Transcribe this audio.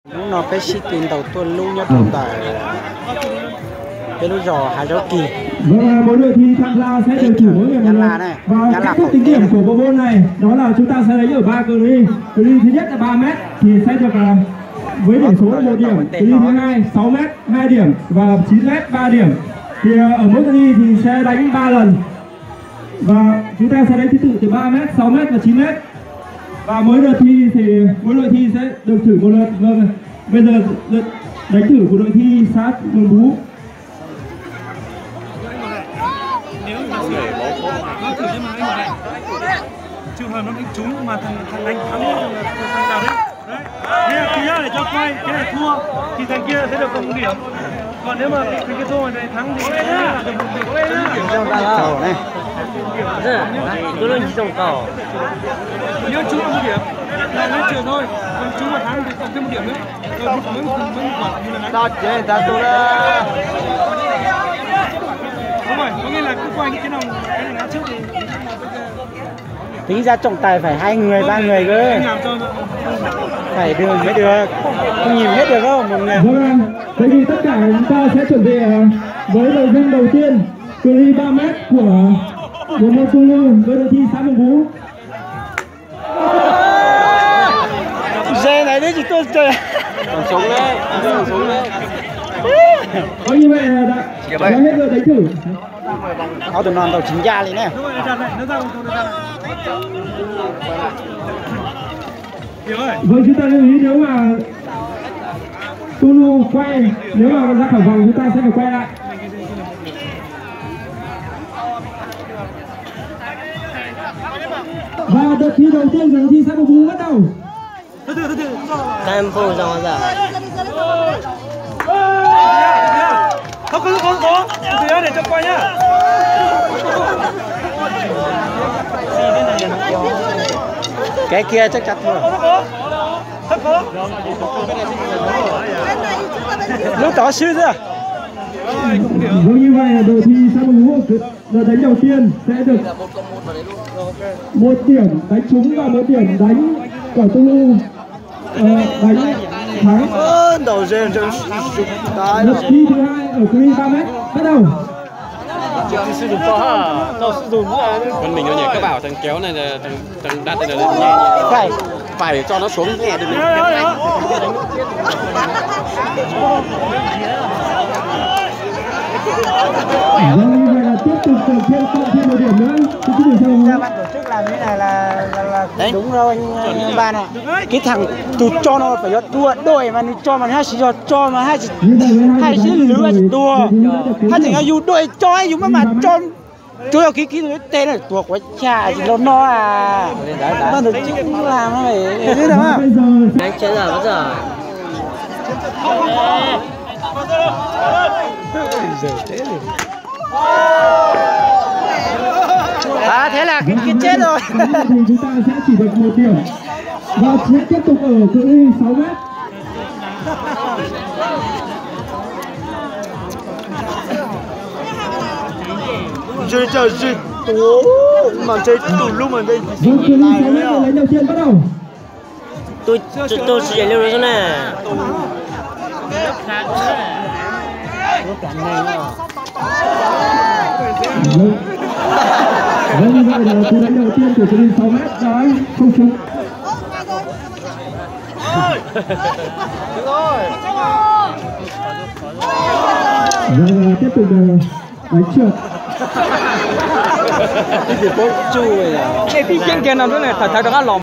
Hnub no peb sib tw ntaus tuaj lub nyob rau ntawm peb lub zos Hav Zaub Kis, teb chaws Nyab Laj na, Nyab Laj qaum teb. Cự ly thứ nhất là ba mét thì sẽ được, à, với điểm số một điểm, cự ly thứ hai sáu mét hai điểm và chín mét ba điểm. Thì, à, ở mỗi cự ly thì sẽ đánh ba lần. Và chúng ta sẽ đánh thứ tự từ ba mét, sáu mét và chín mét. Và mỗi lượt thi thì mỗi đội thi sẽ được thử một lượt. Vâng, bây giờ lượt đánh thử của đội thi xã Mường Bú. Nếu mà nó thử nhưng mà anh bảo này, trường hợp nó đánh trúng mà thằng, thằng đánh thắng là thằng nào đấy. Đấy. Thế là thứ nhất là cho quay, cái này thua thì thằng kia sẽ được cộng điểm. Còn nếu mà thằng kia thua, thằng này thắng thì thằng kia là được một điểm. Điểm. Tôi luôn chỉ trồng cầu. Nếu trúng là một điểm, là nó trượt thôi. Còn trúng là thắng thì cộng thêm một điểm nữa. Rồi, mới, mới, mới một quả, như là nãy. Đo chế ra tôi đó. Đúng rồi, có nghĩa là cứ quay như thế nào, cái này nó trước thì Tính ra trọng tài phải hai người, ba người cơ. Phải được mới được. Không nhìn hết được đâu, một người. Vâng, thế thì tất cả chúng ta sẽ chuẩn bị, ờ, với nội dung đầu tiên, cự ly ba mét của một môn Zulu với đội thi xã Mường Bú. Dê này đấy, chỉ tôi trời. Còn sống đấy, còn sống đấy. Có như vậy là đã, đã hết giờ đánh thử. Ob tug no ntaus tsis ncaj li ne. Vâng, chúng ta lưu ý nếu mà Tunu quay, nếu mà ra khỏi vòng chúng ta sẽ phải quay lại. Và đợt thi đầu tiên của đội thi xã Mường Bú bắt đầu. Các em không sao sao. Không, không, không, không. Từ đó để cho quay nhá. Cái kia chắc chắn rồi. Không, không, không. Không, không. Lub tod swb xwb. Rồi, không điểm. Vâng, như vậy là đội thi xã Mường Bú Đợt đánh đầu tiên sẽ được một điểm đánh trúng và một điểm đánh của Tunu, ờ, đánh thắng. Ơ, đầu dê, dê, dê, dê, tái. Lượt thi thứ hai ở cự ly ba mét bắt đầu. Văn Bình nó nhảy các bảo thằng kéo này là thằng, thằng Đạt này là nhảy, nhảy. Phải, phải cho nó xuống nhẹ được. Vâng, như vậy là tiếp tục cộng thêm, cộng thêm một điểm nữa. Thưa quý vị, sau đó. Ra ban tổ chức làm như này là, là, là đúng rồi, anh, anh Ban ạ. Cái thằng tụt cho nó phải đua đuổi mà nó cho mà nó chỉ cho, cho mà hai, hai sẽ lứa đua. Hai thằng dù đuổi cho hay dù mà, mà cho Chú tau kib kib tus teb na, tuag quav chaj tsis los no a. Ban tổ chức làm nó phải thế nào á. Đánh chết rồi, vẫn rồi. À, thế là cái kia chết rồi. Thì chúng ta sẽ chỉ được một điểm. Và sẽ tiếp tục ở cự ly sáu mét. Dê, dê, dê, tua, mà dê, tus lub mà dê. Vâng, cự ly sáu mét, người lấy đầu tiên bắt đầu. Tôi, tôi, tôi sẽ dạy luôn đó nè. Vâng, như vậy là cú đánh đầu tiên của cự ly sáu mét đã không trúng. Vâng, tiếp tục là đánh trượt. Ê, tib ceeb kiag no rau qab los.